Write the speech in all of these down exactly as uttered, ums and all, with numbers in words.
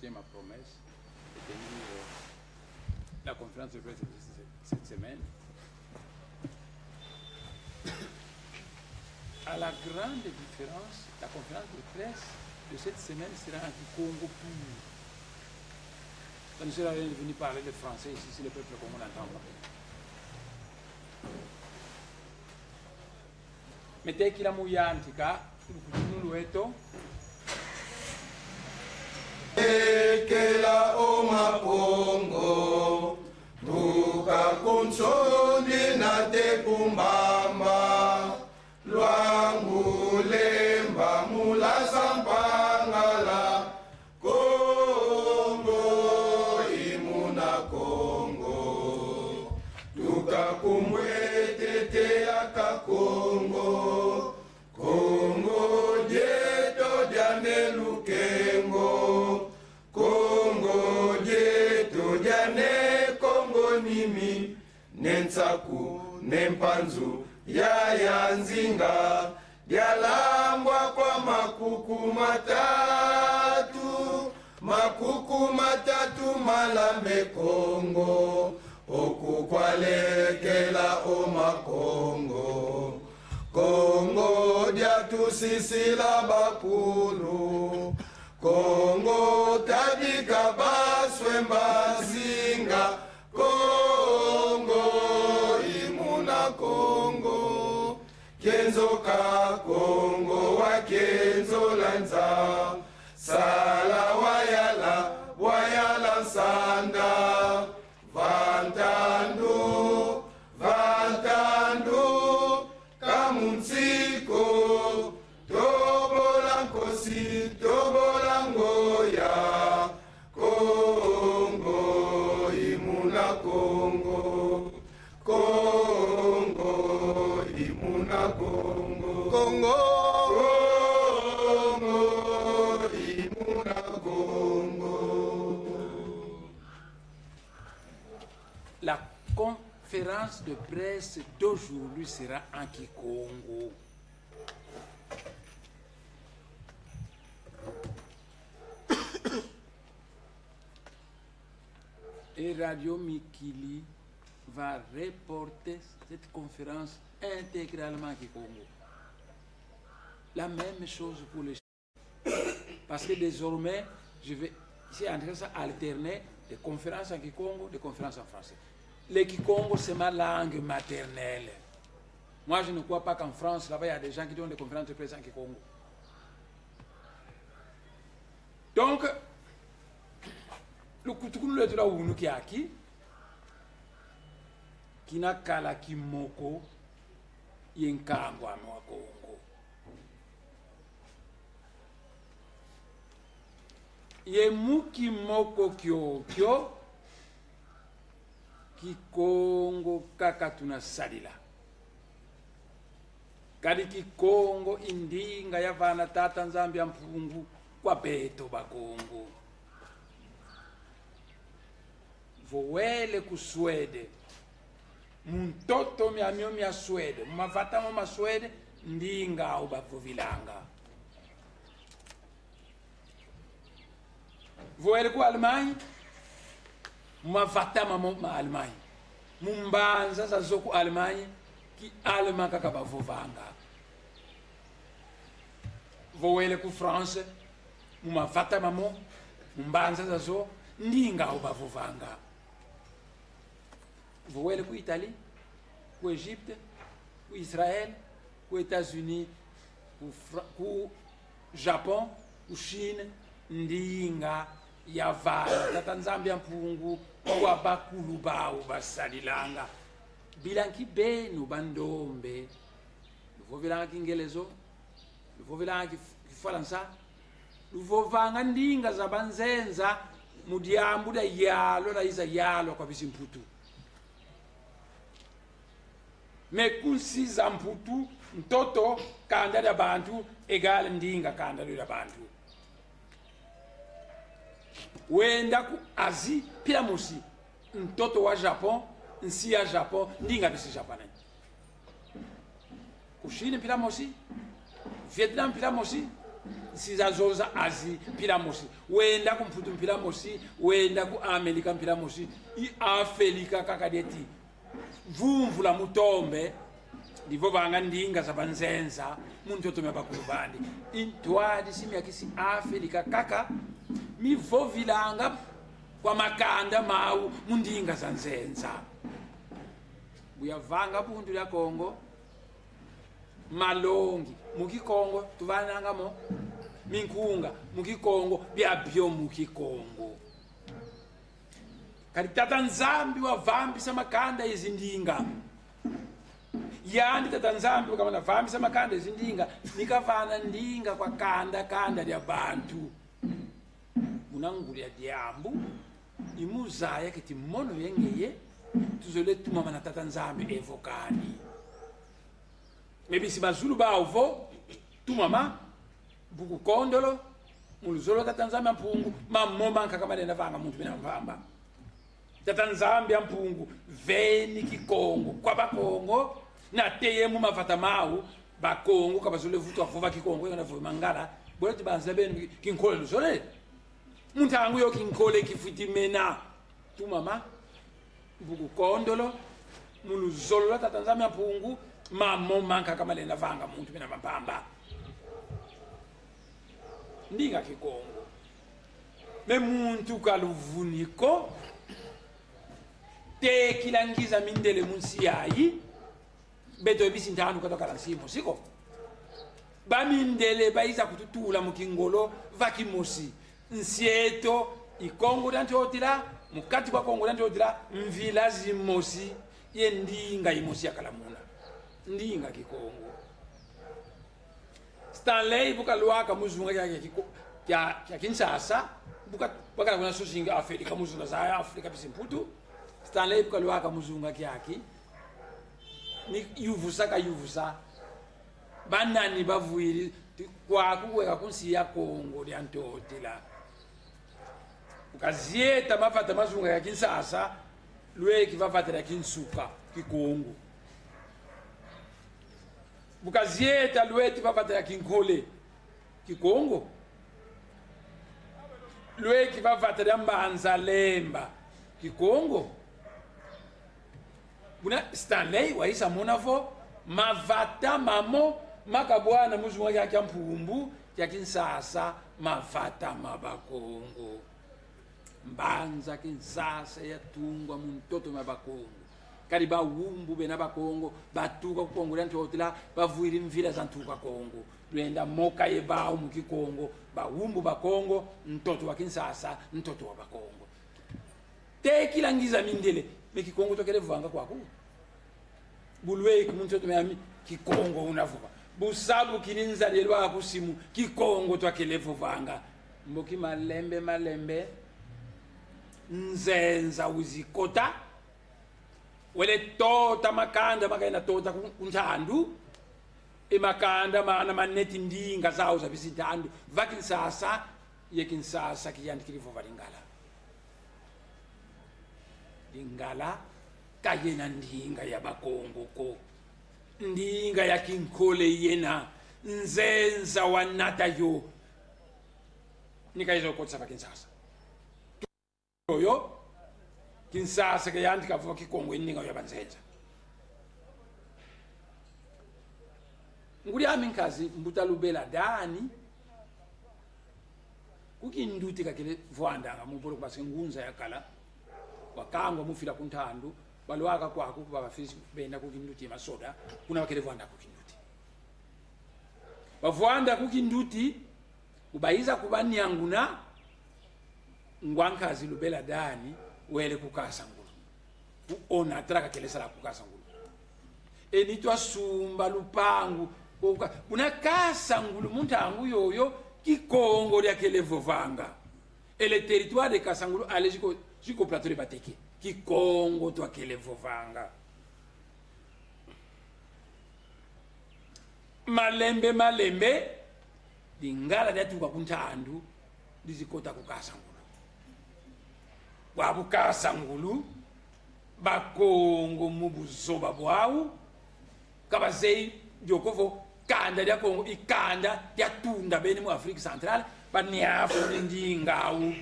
ma promesse de tenir, euh, la conférence de presse de cette, cette semaine. À la grande différence, la conférence de presse de cette semaine sera en kikongo pur. Ça ne sert à rien de venir parler de français ici si le peuple congolais n'entend pas. Metekila mu yantika, lukutukunu lweto. Ekela o Makongo, tuka ku Nsundi nate ku Mbamba, Luangu, Lemba, Mulaza, Mpangala, Kongo i muna Kongo. Tuka ku Mbwetete ya Kakongo. Kongo dieto dia Ne Lukengo. Kongo dieto dia Ne Kongo Nimi. Ne Nsaku, Ne Mpanzu, Yaya Nzinga, dialambwa kwa makuku matatu, makuku matatu malambe Kongo, oku kwalekela o Makongo. Kongo diatusisila bakulu, Kongo tadika baswe mbazinga, Kongo i muna Kongo. Kenzo ka Kongo wa kenzo la nza. Sala wayala, wayala nsanda. Va ntandu, va ntandu, ka mu nsiko. Tobola nkosi, tobola ngoya. Kongo i muna Kongo. Kongo i muna Kongo. Kongo. Kongo i muna Kongo. La conférence de presse d'aujourd'hui sera en kikongo. Et Radio Mikili va reporter cette conférence intégralement en kikongo. La même chose pour les... Parce que désormais, je vais, je suis en train d'alterner des conférences en kikongo, des conférences en français. Le kikongo, c'est ma langue maternelle. Moi, je ne crois pas qu'en France, là-bas, il y a des gens qui donnent des conférences de presse en kikongo. Donc, lukutukunu lweto lwa unu kiaki, kina kala kimoko ye nkangu ame wa Kongo. Ye mu kimoko kiokio, Kikongo kaka tuna sadila. Kadi Kikongo i ndinga yavana Tata Nzambi a Mpungu kwa beto Bakongo. Vo wele ku Suède, mu ntoto miamio mia Suède, mu mavata mo ma Suède, ndinga au bavovilanga. Vo wele ku Allemagne, mu mavata mamo ma Allemagne, mu mbanza zazo ku Allemagne, ki allemand kaka bavovanga. Vo wele ku France, mu mavata mamo, mu mbanza zazo, ndinga au bavovanga. Vo wele ku Italie, ku Égypte, ku Israël, ku États-Unis, ku Fra-, ku Japon, ku Chine, ndinga yavana Tata Nzambi a Mpungu kwa bakulu bau basadilanga. Bila nki beno bandombe, luvovilanga Kingelezo, luvovilanga Kif-, Kifalansa, luvovanga ndinga za banzenza mu diambu dia yalwa lwayiza yalwa kwa bisi Mputu. Mais ku nsi za Mputu, ntoto, kanda dia bantu, égale ndinga, kanda dia bantu. Wenda ku Asie, mpila mosi, ntoto wa Japon, nsi ya Japon, ndinga bisi japonais. Ku Chine mpila mosi, Vietnam mpila mosi, Nsi zazo za Asie mpila mosi. Wenda ku Mputu mpila mosi, wenda ku Amerika mpila mosi. I Afelika kaka dieti vumvula mu tombe, divovanga ndinga za banzenza mu ntoto mia bakulu bandi. I ntwadisi mia kisi Afelika kaka mivovilanga kwa makanda mau mu ndinga za nzenza. Bu yavanga Bundu dia Kongo, malongi mu Kikongo tuvananga mo, minkunga mu Kikongo, biabio mu Kikongo. Kadi Tata Nzambi wavambisa makanda ye zindinga. Yandi Tata Nzambi bu kamana vambisa makanda ye zindinga, ni kavana ndinga kwa kanda kanda dia bantu. Muna ngudi ya diambu, i mu zaya keti mono ye ngeye tuzolele tumama na Tata Nzambi evo kani. Me bisi mazulu bau vo, tumama, bu kukondolo, mu luzolo lwa Tata Nzambi a Mpungu, mamo mankaka malenda vanga muntu bena mpamba. Tata Nzambi a Mpungu veni Kikongo kwa Bakongo, nate ye mu mavata mau, Bakongo ka bazolele vutu vova Kikongo, yona vova Mangala, bole ti banza beno ki-, Kinkole luzolele. Mu ntangu yo Kinkole kifwiti mena. Tumama, bu kukondolo, mu luzolo lwa Tata Nzambi a Mpungu, mamo mankaka malenda vanga muntu bena mpamba. Ndinga Kikongo. Me muntu ka luvuni ko, tekila ngiza mindele mu nsi yayi, beto ye bisi ntandu ka twakala nsi mosi ko. Bamindele bayiza kututula mu kingolo va kimosi. Nsi eto i Kongo dia Ntotila, mu kati kwa Kongo dia Ntotila, mvila zimosi ye ndinga yimosi yakala muna. Ndinga Kikongo. Stanley bu kalwaka mu zunga kia, kia, kia, kia Kinshasa, bu ka-, bu kakala kuna sosinga Afelika, mu zunga za Afelika bisi Mputu. Stanley bu kalwaka mu zunga kiaki, ni yuvusa kayuvusa: Banani bavwidi ti kwaku weka ku nsi ya Kongo dia Ntotila? Bu kazieta mavata ma zunga ya Kinshasa, lweki va vata dia Kinsuka, Kikongo. Bu kazieta lweti va vata dia Kinkole, Kikongo. Lweki va vata dia Mbanza Lemba, Kikongo. Buna Stanley wayiza mona vo mavata mamo makabwana mu zunga kia, kia Mpumbu, kia Kinshasa, mavata ma Bakongo. Mbanza Kinshasa yatungwa mu ntoto mia Bakongo. Kadi bawumbu bena Bakongo batuka ku Kongo dia Ntotila, bavwidi mvila za ntuka Kongo. Lwenda moka ye bau mu Kikongo, bawumbu Bakongo, ntoto wa Kinshasa, ntoto wa Bakongo. Tekila ngiza mindele, me Kikongo twakele vovanga kwaku. Bu lweki mu ntoto miami, Kikongo una vova. Bu sabukidi nzadi ye lwaka ku simu, Kikongo twakele vovanga. Mboki malembe malembe, nzenza wizi kota, wele tota makanda ma kayenda tota ku, ku ntandu. E makanda mana maneti ndinga zau za bisi ntandu va Kinshasa, ye Kinshasa kiyandikidi vova Lingala. Lingala ka yena ndinga ya Bakongo ko. Ndinga ya Kinkole yena, nzenza wanata yo. Ni kayiza kotisa va Kinshasa. Yoyo, Kinshasa ke yandi kavova Kikongo, ndinga ya banzenza. Ngudi ami nkazi, mbuta Lubela Dani, ku kinduti kakele vwandanga mu boloko, parce que ngunza yakala, wakangwa mu fila ku ntandu, balwaka kwaku, ba bafisi benda ku kinduti ye masoda, kuna bakele vwanda ku kinduti. Bavwanda ku kinduti, bu bayiza kubanianguna, ngwa nkazi Lubela Dani wele ku Kasangulu. Ku Onatra kakele sala ku Kasangulu. E ni twasumba lupangu, ku Ka-, buna Kasangulu mu ntangu yoyo, Kikongo diakele vovanga. Et le territoire de Kasangulu allait jusqu'au, jusqu'au plateau de Bateke. Kikongo twakele vovanga. Malembe malembe, Lingala diatuka ku ntandu, dizi kota ku Kasangulu. Bwabu Kasangulu, Bakongo mu buzoba bwau, ka bazeyi dio ko vo Kanda dia Kongo i kanda dia tunda beni mu Afrique Centrale, ba niafu ni ndinga au.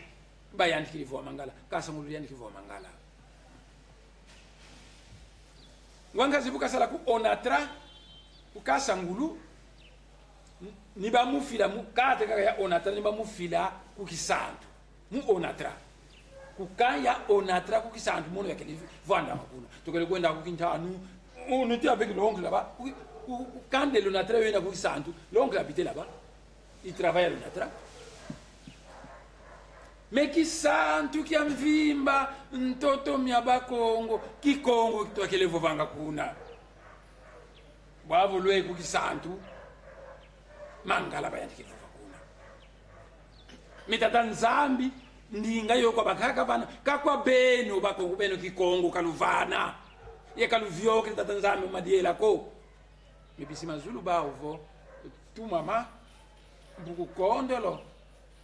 Bayantikidi vova Mangala, Kasangulu yantikidi vova Mangala. Ngwa Nkazi bu kasala ku Onatra, ku Kasangulu, n-, ni bamufila mu, kate kaka ya Onatra, ni bamufila ku Kisantu. Mu Onatra. Ku camp ya Onatra ku Kisantu, mono yakele vwandanga kuna. Tukele kwenda ku Kintanu, on était avec l'oncle là-bas. Ku, ku, ku camp de l'Onatra, yo yena ku Kisantu. L'oncle habitait là-bas. Il travaillait à l'Onatra. Mais Kisantu kia mvimba, ntoto mia Bakongo, Kikongo twakele vovanga kuna. Bwabu lwe ku Kisantu, Mangala bayantikidi vova kuna. Mais Tata Nzambi, ndinga yo kwa bakaka vana, ka kwa beno Bakongo, beno Kikongo ka luvana. Ye ka luviokele Tata Nzambi madiela ko. Mais bisi mazulu bau vo, tumama, mbuku kondolo,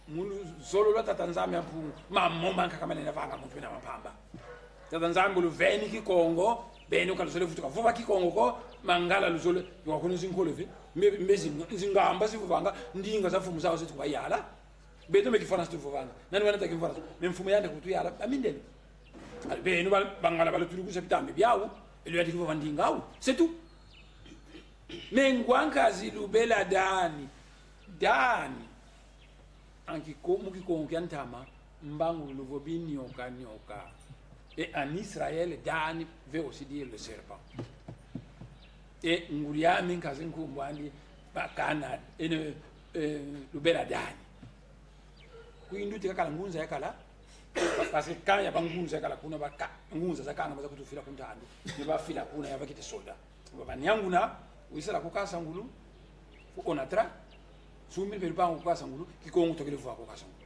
mu luzolo lwa Tata Nzambi a Mpungu, mamo mankaka manena vanga muntu ena mampamba. Tata Nzambi luveni Kikongo, beno ka luzole vutuka vova Kikongo ko, Mangala luzole, yo kuna zinkolo ve, mbe, mbe zi-, zingamba zivovanga ndinga za mfumu zau zetu kwa yala. Beto mbe Kifaransa tuvovanga. Nani wana ta Kifaransa? Mais mfumu yandi kutuyala, amindele. Alors, beno ba-, Bangala balutulukusa bitambi biau, e luyadi kuvova ndinga au. C'est tout. Mais Ngwa Nkazi lubela Dani. Dani. En Kiko-, mu Kikongo kia ntama, mbangu luvovi nyoka, nyoka. Et en Israël, Dani veut aussi dire le serpent. Et nguriami nkazi nkumbu andi, bakana, ene, eh, lubela Dani. Ku Kinduti kakala ngunza yakala. Parce que quand ya bangunza yakala kuna, ba ka-, ngunza za kanga baza kutufila ku ntandu. Ni bafila kuna ya bakite soda. Ba banianguna, wisala ku Kasangulu, ku Onatra, sumbi pe lupangu ku Kasangulu, Kikongo twakele vova ku Kasangulu.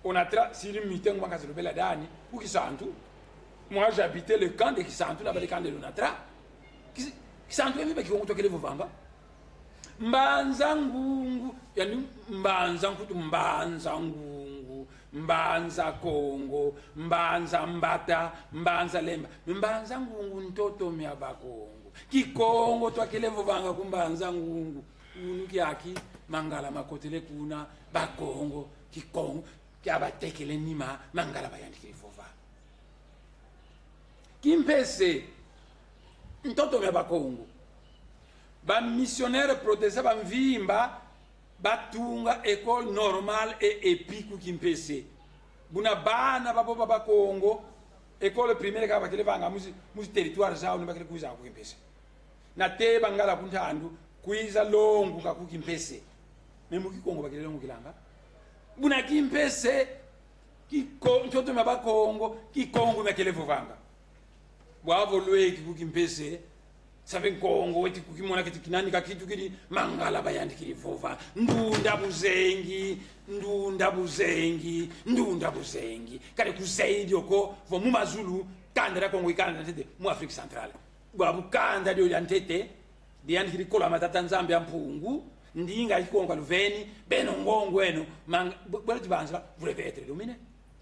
Onatra, siri mite Ngwa Nkazi lubela Dani, ku Kisantu. Moi, j'habitais le camp de Kisantu, là-bas, le camp de l'Onatra. Kis-, Kisantu, emi ba Kikongo twakele vovanga. Mbanza Ngungu, yani Mbanza Nkutu, Mbanza Ngungu, Mbanza Kongo, Mbanza Mbata, Mbanza Lemba, Mbanza Ngungu, ntoto mia Bakongo. Kikongo twakele vovanga ku Mbanza Ngungu. Unu kiaki, Mangala makotele kuna, Bakongo, Kikongo kia batekele nima, Mangala bayantikidi vova. Kimpese, ntoto mia Bakongo. Ba missionnaires protestants ba mvimba batunga école normale et EPI ku Kimpese. Buna bana babo ba Bakongo, école primaire ka bakele vanga mu zi-, mu zi territoire zau, ni bakele kwiza ku Kimpese. Nate Bangala ku ntandu, kwiza longuka ku Kimpese. Mais mu Kikongo bakele longukilanga. Buna Kimpese, Kiko-, ntoto mia Bakongo, Kikongo miakele vovanga. Bwavo lweki ku Kimpese, save Nkongo weti kukimona keti kinani ka kitukidi, Mangala bayantikidi vova. Ndunda buzengi, ndunda buzengi, ndunda buzengi. Kadi kuzeyi dio ko, vo mu mazulu, kanda dia Kongo i kanda dia ntete mu Afrique Centrale. Bwabu kanda dio dia ntete, diyantikidi kolama Tata Nzambi a Mpungu, ndinga Kikongo ka luveni, beno ngongo eno, mang-, bu-, bwela ti banza, vous devez être dominés.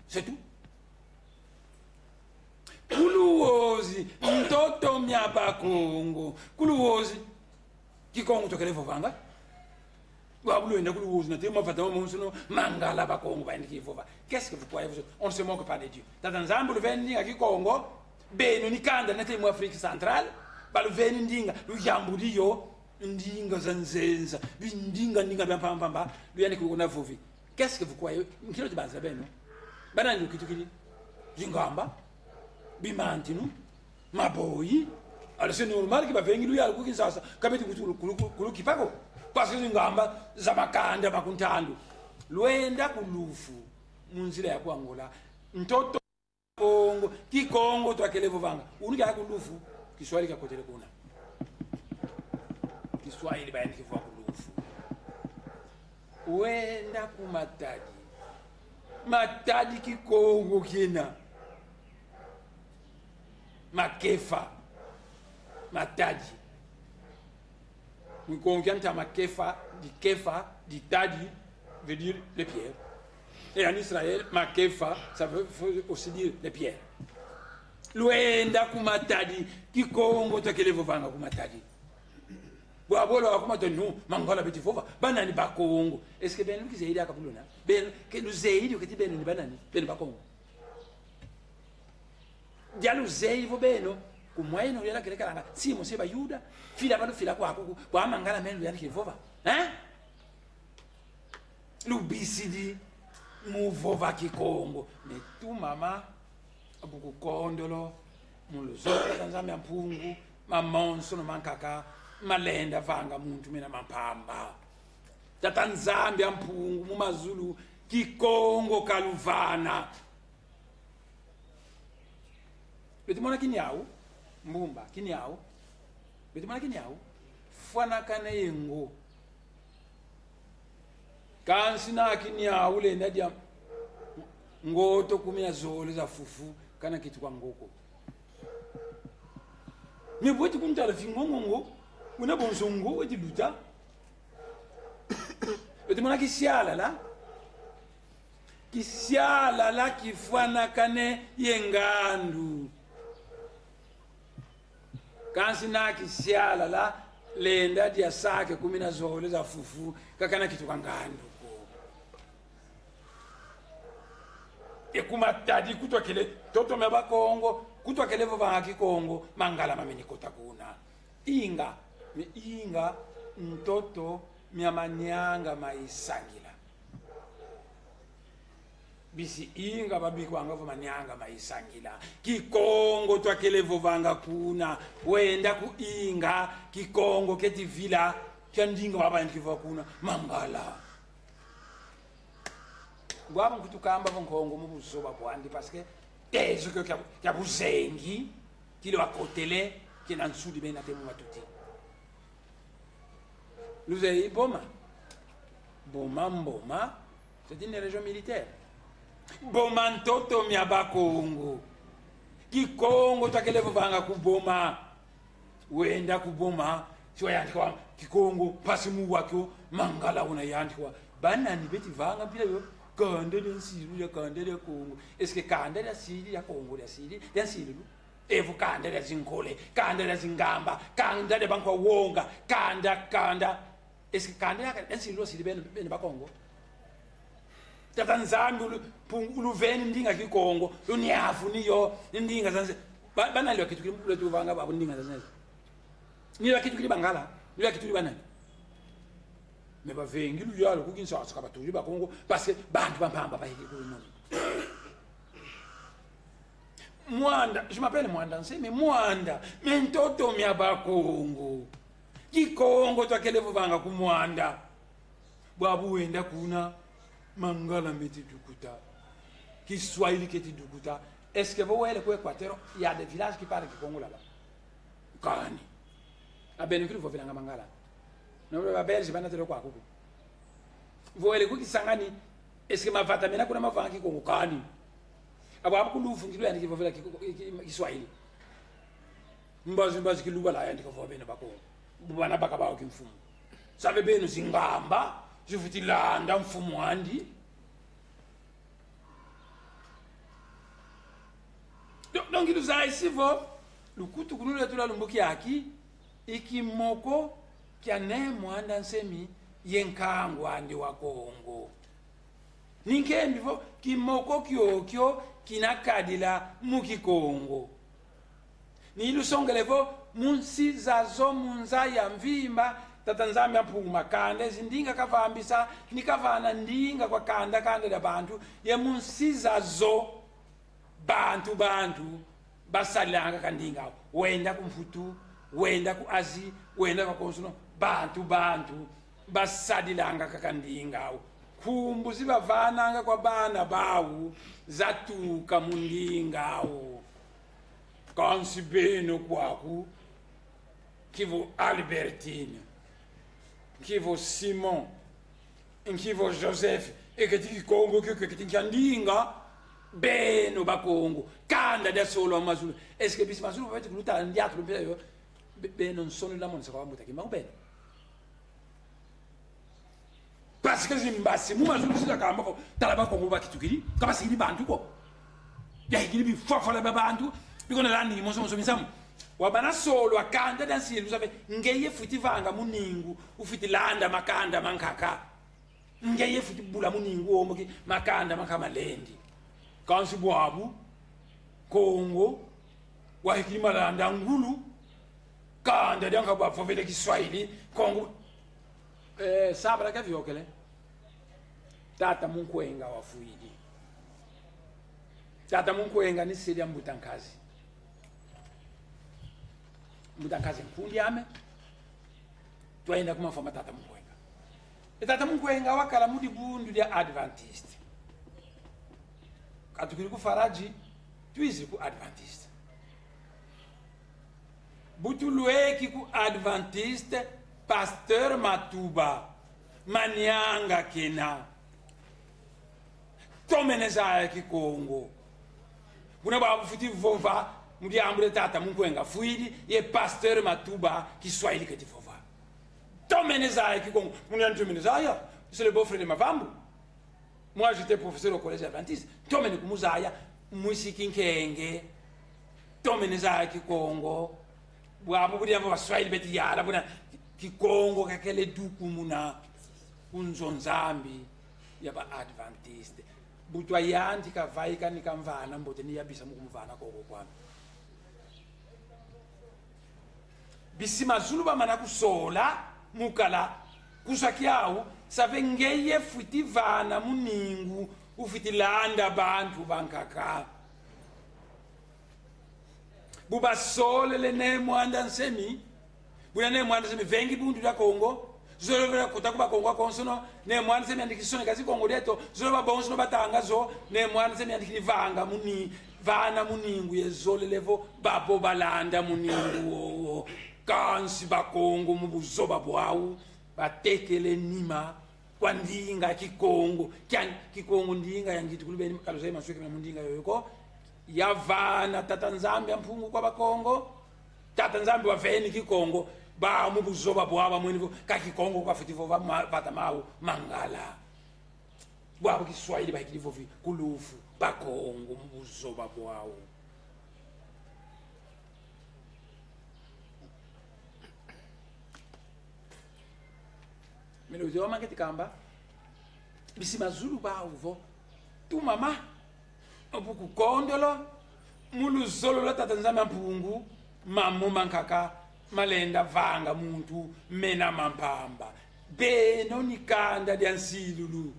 C'est tout. Ku Luozi, ntoto mia Bakongo. Ku Luozi, Kikongo twakele vovanga. Bwabu lwenda ku Luozi nate mavata mamonsono, Mangala Bakongo bayantikidi vova. Qu'est-ce que vous croyez, vous autres ? On ne se moque pas de Dieu. Tata Nzambi luveni ndinga Kikongo, beno ni kanda nate mu Afrique Centrale, baluveni ndinga, luyambudi yo, ndinga za nzenza, bindinga ndinga bia mpamba mpamba, luyantikidi kuna vovi. Qu'est-ce que vous croyez ? Nki luti banza beno? Banani lukitukidi? Zingamba, bimantinu, maboyi. Alors c'est normal que bavengi luyalu ku Kinshasa, ka beti kulu-, kulu-, kulu-, kulukipa ko. Parce que zingamba za makanda ma ku ntandu. Lwenda ku Lufu, mu nzila ya ku Angola. Ntoto Kongo, Kikongo twakele vovanga. Unu kia ku Lufu, Kiswahili kiakotele kuna. Kiswahili bayantikidi vova ku Lufu. Wenda ku Matadi. Matadi Kikongo kiena. Makefa. Matadi. Mu Kikongo kia ntama Kefa, di Kefa, di Tadi, veut dire les pierres. Et en Israël, Makefa, ça veut, veut aussi dire les pierres. Lwenda ku Matadi, Kikongo twakele vovanga ku Matadi. Bwa bolo akuma to nu, Mangala beti vova, banani Bakongo? Est-ce que beno kizeye diaka bu luna? Beno, ke luzeye dio keti beno ni banani? Beno Bakongo. Dia luzeye vo beno, ku Moyen-Orient lwakele kalanga, nsi mosi ye Bayuda, fila ba lufila kwaku, bwa Mangala meno luyandi kivova. Hein? Lubisidi mu vova Kikongo. Mais tu mama, bu kukondolo, mu luzolo lwa Nzambi a Mpungu, mamonsono mankaka malenda vanga muntu mena ma mpamba. Tata Nzambi a Mpungu mu mazulu, Kikongo kaluvana. Beti mona kiniawu, Mbumba, kiniawu. Beti mona kiniawu, fwanakana ye ngo. Kansi na kiniawu lenda dia ngoto kumi na zole za fufu, kana kituka ngo ko. Mais bweti kuntala fingongo ngo, una bonso ngo weti luta. Beti mona kisialala. Kisialala kifwanakane ye ngandu. Kansi na kisialala lenda dia saki kumi na zole za fufu, ka kana kituka ngandu ko. E ku Matadi ku twakele, ntoto mia Bakongo, ku twakele vovanga Kikongo, Mangala mameni kota kuna. Inga, mais inga ntoto mia Manianga ma Isangila. Bisi inga babikwanga vo Manianga ma Isangila. Kikongo twakele vovanga kuna. Wenda ku inga, Kikongo keti vila, kia ndinga wau bayandi kivova kuna, Mangala. Bwabu nkutu kamba vo Nkongo mu buzoba bwandi, parce que tezo kio kia, kia buzengi, kilo akotele, kina nsudi bena te mu matuti. Luzeye Boma. Boma, Mboma, c'est une région militaire. Boma ntoto mia Bakongo. Kikongo twakele vovanga ku Boma. Wenda ku Boma, si wayantika wa Kikongo, mpasi mu wa kio, Mangala una yantika wa. Banani beti vanga mpila yo? Kanda dia nsilu ya, kanda dia Kongo. Est-ce que kanda dia sidi, dia Kongo dia sidi, dia nsilu? Evo kanda dia zinkole, kanda dia zingamba, kanda dia bankwa wonga, kanda, kanda. Est-ce que kanda ya, ya nsilu sidi beno, beno Bakongo? Tata Nzambi ulu-, pung-, uluveni ndinga Kikongo, luniafuni yo, ndinga za nze. Ba, banani lwakitukidi, lwatuvanga babo ndinga za nze? Ni lwakitukidi Bangala, ni lwakitukidi banani? Mais bavengi luyalu ku Kinshasa, ka batudi Bakongo, parce que bantu ba mpamba bayikidi ku lumoni. Muanda, je m'appelle Muanda Nsemi, Muanda, mais ntoto mia Bakongo. Kikongo twakele vovanga ku Muanda. Bwabu wenda kuna, Mangala meti dukuta. Kiswahili keti dukuta. Est-ce que vo wele ku Équateur, il y a des villages qui parlent kikongo là-bas? Kani. A beno kulu vovelanga Mangala? Non, ba Belge banatele kwaku ko. Vo wele ku Kisangani, est-ce que mavata mena kuna mavovanga Kikongo? Kani. A bwabu ku Luvu nki luyandi kivovela ki, ki, ki, Kiswahili? Mbazi, mbazi Kiluba lwayandi kivova beno Bakongo. Bu bana baka bau kimfumu. Save beno zingamba, zifuti landa mfumu andi. Donc, donc, luzayisi vo, lukutukunu lweto lwa lumbu kiaki, i kimoko kia Ne Muanda Nsemi ye nkangu andi wa Kongo. Ni nkembi vo, kimoko kiokio kina kadila mu Kikongo. Ni lusongele vo, mu nsi zazo mu nza ya mvimba, Tata Nzambi a Mpungu makanda, zindinga kavambisa, ni kavana ndinga kwa kanda, kanda dia bantu, ye mu nsi zazo, bantu, bantu basadilanga kaka ndinga au. Wenda ku Mputu, wenda ku Asie, wenda kwa konsono, bantu, bantu basadilanga kaka ndinga au. Nkumbu zi bavananga kwa bana bau zatuka mu ndinga au. Kansi beno kwaku, nki vo Albertine, nki vo Simon, nki vo Joseph, e keti Kikongo kio, kio keti nkia ndinga? Beno Bakongo, kanda dia solo mazulu. Est-ce que bisi mazulu beti kulutala ndiatu mpila yo? Be-, beno nsoni lwamonisa kwa bambuta Kimbangu beno. Parce que zimbasi mu mazulu zina kamba ko, tala Bakongo bakitukidi, ka basikidi bantu ko. Bayikidi bifwafwala bia bantu, bikona landi monso monso misamu. Wamana solwa kanda dia nsilu, zave ngeye fwiti vanga muningu, ufwiti landa makanda mankaka. Ngeye fwiti bula muningu womo ki makanda mankaka malendi. Kansi bwabu, Kongo, wahikidi malanda ngulu, kanda diankaka bavovele Kiswahili, Kongo. Eh, sabala kaviokele. Tata Munkwenga wafwidi. Tata Munkwenga ni se dia Mbuta Nkazi. Mbuta Nkazi nkundi ame. Twayenda ku mamfwa ma Tata Munkwenga. E Tata Munkwenga wakala mu dibundu dia Adventiste. Katukidi ku Faradji, twizidi ku Adventiste. Bu tulweki ku Adventiste, Pasteur Matuba, Manianga kena. Tomene zaya Kikongo. Buna bwabu fwiti vova mu diambu dia Tata Munkwenga fwidi, ye Pasteur Matuba, Kiswahili keti vova. Tomene zaya Kikongo. Muna ntomene zaya, c'est le beau-frère de Mavambu. Moi, j'étais professeur au collège adventiste. Tomene kumuzaya, mwisi Kinkenge. Tomene zaya Kikongo. Bwabu budi avo Baswahili beti yala, buna Kikongo kakele duku muna ku nzo Nzambi ya ba Adventiste. Bu twayantika vaika ni kamvana mbote ni yabisa mu kumvana koko kwame. Bisi mazulu bamana kusola, mu kala, kuzwa kiau, save ngeye fwiti vana muningu, ufwiti landa bantu bankaka. Bu basolele Ne Muanda Nsemi, buna Ne Muanda Nsemi vengi Bundu dia Kongo, zolele kota ku Bakongo konsono, Ne Muanda Nsemi yandikidi soneka zi Kongo dieto, zolele babonsono batanga zo, Ne Muanda Nsemi yandikidi vanga muni-, vana muningu ye zolele vo, babo balanda muningu wowo. Kansi Bakongo mu buzoba bwau, batekele nima kwa ndinga Kikongo. Kia Kikongo ndinga ya ngitukulu beni, ka luzeyi mansweki mena mu ndinga yoyo ko. Yavana Tata Nzambi a Mpungu kwa Bakongo. Tata Nzambi waveni Kikongo. Ba mu buzoba bwau bamweni vo, ka Kikongo kwa fwiti vova ma-, vata mau, Mangala. Bwabu Kiswahili bayikidi vovi ku Lufu, Bakongo mu buzoba bwau. Melo yo mangeti kamba, bisi mazulu bau vo, tumama, obu kukondolo, mu luzolo lwa Tata Nzambi a Mpungu, mamo mankaka malenda vanga muntu mena ma mpamba. Beno ni kanda dia nsilulu.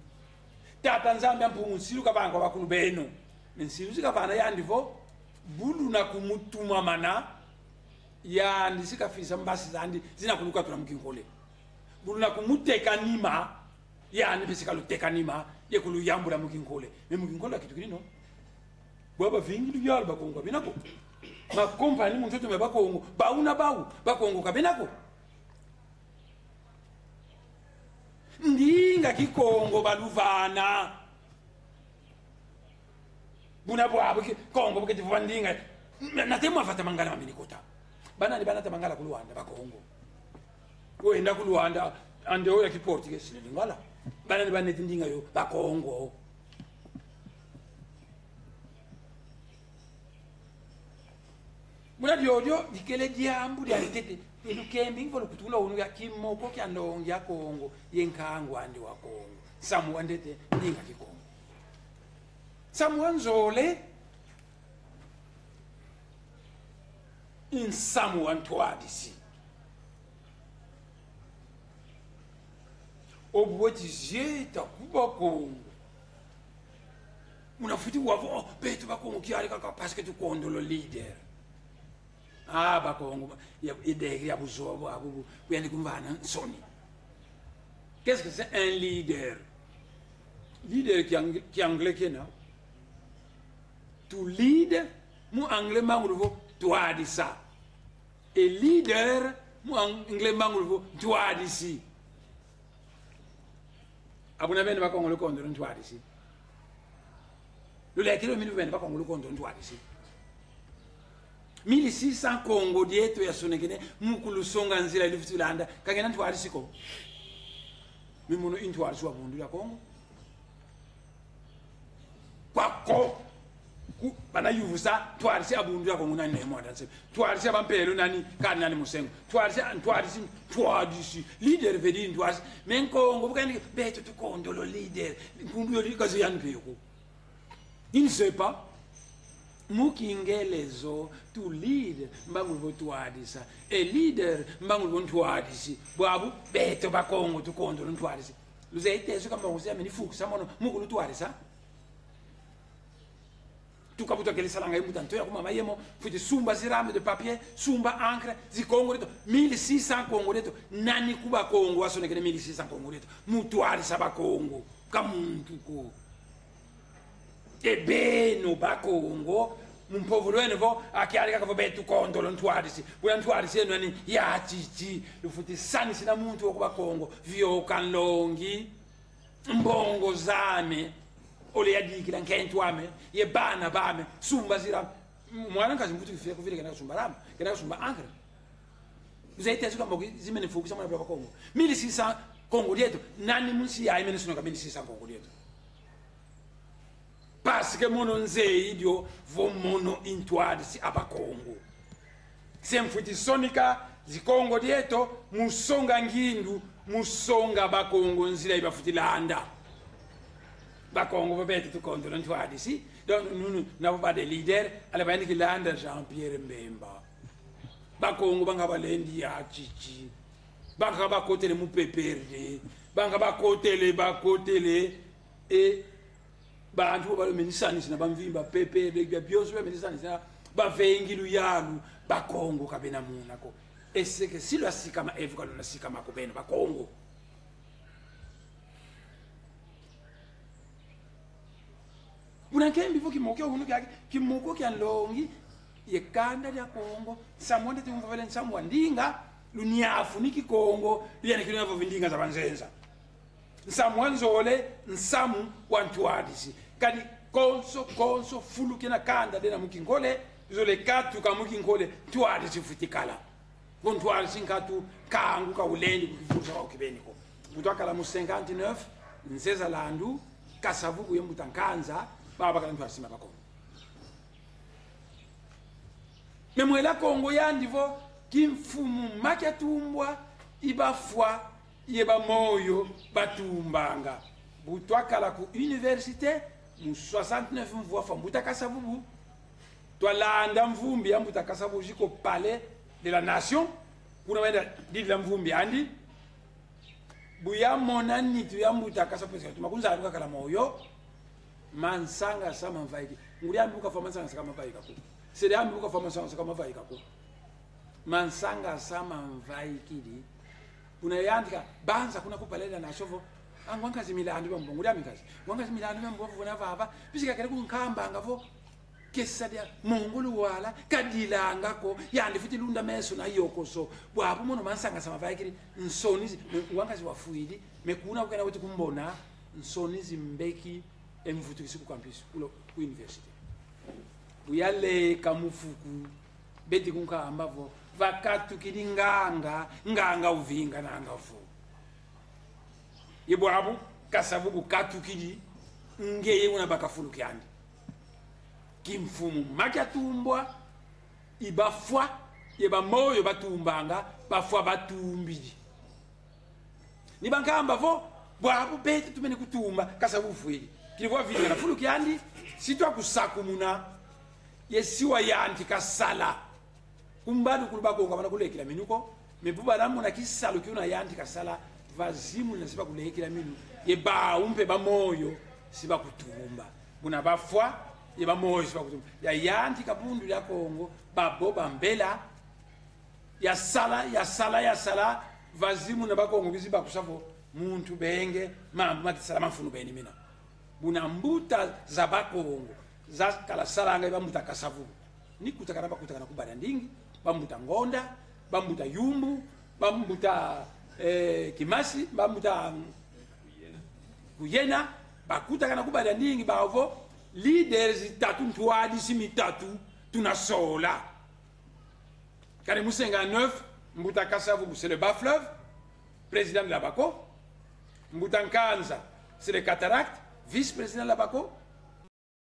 Tata Nzambi a Mpungu nsilu kavanga kwa bakulu beno. Mais nsilu zi kavana yandi vo, bu luna kumutumamana, yandi si kafisa mbasi zandi zina kulukatula mu kinkole. Bu luna kumuteka nima, yandi mpe si kaluteka nima, ye kuluyambula mu kinkole. Mais mu kinkole akitukidi, non? Bwa bavingidi luyalu, Bakongo ka bena ko. Ma compagnie mu ntoto mia Bakongo, bau na bau, Bakongo ka bena ko. Ndinga Kikongo baluvana. Buna bwabu Kikongo bu keti vova ndinga. Na, nate mwa vata Mangala mameni kota. Banani banata Mangala ku Luanda? Bakongo. Wenda ku Luanda, en dehors ya Kiportugais, ni Lingala. Banani baneti ndinga yo? Bakongo. Muna diodio, dikele diambu dia ntete. E lukembi nvo lukutula unu ya kimoko kia ndongi a Kongo, ye nkangu andi wa Kongo. Nsamu wa ntete, ndinga Kikongo. Nsamu wa nzole, i nsamu wa ntwadisi. Obu weti zieta ku Bakongo, muna fwiti wa vo, oh, beto Bakongo kiadi kaka parce que tukondolo leader. Ah, Bakongo, ya, idée ya buzoba, abu, bu, kuyandi kumvana nsoni. Qu'est-ce que c'est un leader? Leader ki ang-, ki anglais kena. To lead, mu anglais mangulu vo twadisa. E leader, mu anglais mangulu vo ntwadisi. A buna beno Bakongo lukondolo ntwadisi? Lulekidi minu beno Bakongo lukondolo ntwadisi? Mille six cents Kongo dieto yasonekene, mu kulusonga nzila yi lufwiti landa, ka ngena ntwadisi ko. Mais mono i ntwadisi wa Bundu dia Kongo. Kwa ko. Ku-, bana yuvusa, ntwadisi a Bundu dia Kongo nani? Ne Muanda Nsemi. Ntwadisi a bampelo nani? Kani nani Monsengwo. Ntwadisi, ntwadisi, ntwadisi. Leader veut dire ntwadisi. Mais Nkongo, bu kani, beto tukondolo leader. Nkumbu yo leader ka zeye yandi mpe yo ko. Il ne sait pas. Mu Kingelezo, to lead, mbangu vo ntwadisa. E leader, mbangu vo ntwadisi. Bwabu, beto Bakongo tukondolo ntwadisi. Luzeye tezo ka mbangu zame ni fukisa mono, mu kulutwadisa. Tuka bu twakele salanga ye mbuta nto ya ku mama yemo, fwete sumba zi rames de papier, sumba encre, zi Kongo dieto, mille six cents Kongo dieto. Nani ku Bakongo wasonekene mille six cents Kongo dieto? Mu ntwadisa Bakongo, ka muntu ko. E beno Bakongo, mu mpovolo eno vo, a kiadi kaka vo beto tukondolo ntwadisi. Buna ntwadisi eno yani ya titi, lufwete sanisina muntu wo ku Bakongo, vioka nlongi. Mbongo zame, ole yadikila nkento ame, ye bana bame, sumba zi rames. Mwana nkazi mvutu kifia kuvile kena kasumba rame, kena kasumba encre. Luzeye tezo ka mbangu zimene fukisa mwana bula Bakongo. Mille six cents Kongo dieto, nani mu nsi yayi mene sonika mille six cents Kongo dieto? Parce que mono nzeyi dio vo mono i ntwadisi a Bakongo. Se mfwiti sonika zi Kongo dieto, mu songa ngindu, mu songa Bakongo nzila yi bafwiti landa. Bakongo vo beto tukondolo ntwadisi. Donc, nous, nous n'avons pas de leader. Allez, bayandi kilanda Jean-Pierre Mbemba. Bakongo banga balendi ya titi. Banga bakotele mu P P R D. Banga bakotele, bakotele. E bantu bo balo meni sanisina bamvimba, P P R D, bia bionso bia meni sanisina, bavengi luyalu, Bakongo ka bena muna ko. Est-ce que si lwasikama, evo ka luna sikama ko beno Bakongo? Buna nkembi vo kimoko kia unu kia, kimoko kia nlongi, ye kanda dia Kongo, nsamu wa ntete umvovele nsamu wa ndinga, luniafu ni Kikongo, luyana kiluna vova ndinga za banzenza. Nsamu wa nzole, nsamu wa ntwadisi. Kadi konso, konso, fulu kina kanda dena mu kinkole, zole katuka mu kinkole, ntwadisi fwiti kala. Vo ntwadisi nkatu, nkangu ka ulendi kukivulusa wau kibeni ko. Muntu wakala mu cinquante-neuf, Nzeza Landu, Kasa-Vubu ye Mbuta Nkanza, baba bakala ntwadisi ma Bakongo. Mais Mwela Kongo yandi vo, kimfumu ma kia tumbwa, i bafwa, ye bamoyo batumbanga. Bu twakala ku université, mu soixante-neuf mvu wafwa Mbuta Kasa-Vubu, twalanda mvumbi ya Mbuta Kasa-Vubu jusqu'au Palais de la Nation, kuna wenda didila mvumbi andi. Bu yamona nitu ya Mbuta Kasa-Vubu, parce que tuma kunza atuka kala moyo, mansanga sa mamvaiki. Ngudi yambi bu kafwa mansanga sa ka mavaika ko. Sede yambi bu kafwa mansanga sa ka mavaika ko. Mansanga sa mamvaikidi. Buna yantika, banza kuna ku Palais de la Nation vo, a ngwa nkazi Milandu bambo, ngudi ami nkazi. Ngwa nkazi Milandu bambo, vo na vava, bisika kele kunkambanga vo, kesa dia Mongo Luwala, kadilanga ko, yandi fwiti lunda meso na yokoso. Bwabu mono mansanga sa mavaikidi, nsoni zi, ngwa nkazi wafwidi, mais kuna kukena weti kumbona, nsoni zimbeki, e mvutukisi ku campus, kulo, ku université. Bu yaleka mu fuku, beti kunkamba vo, vakatukidi nganga, nganga uvingananga vo. Ye bwabu, Kasa-Vubu katukidi, ngeye una baka fulu kiandi. Kimfumu ma kia tumbwa, i bafwa, ye bamoyo batumbanga, bafwa batumbidi. Ni bankamba vo, bwabu beto tumene kutumba, Kasa-Vubu fwidi. Kidi vo vingana fulu kiandi, si twakusakumuna, ye si wayantika sala. Ku mbadukulu Bakongo ka bana kulekila minu ko, mais bu bana mona kisalu ki una yantika sala, va zimuna si bakulekila minu, ye bau mpe bamoyo si bakutumba. Buna bafwa, ye bamoyo si bakutumba. Yayantika Bundu dia Kongo, babo bambela, yasala, yasala, yasala, va zimuna Bakongo bizi bakusa vo, muntu benge, mambu mati sala ma mfunu beni mina. Buna mbuta za Bakongo, zakala salanga i bambuta Kasa-Vubu. Ni kutakana bakutakana ku Badiandingi, bambuta Ngonda, bambuta Yumbu, bambuta, eh, Kimasi, bambuta Kuyena, bakutakana ku Badiandingi, bau vo, leaders tatu, ntwadisi mitatu, tuna sola. Kadi mu cinquante-neuf, Mbuta Kasa-Vubu, c'est le Bas-Fleuve, président de l'Abako. Mbuta Nkanza, c'est le Cataracte, vice-président de l'Abako.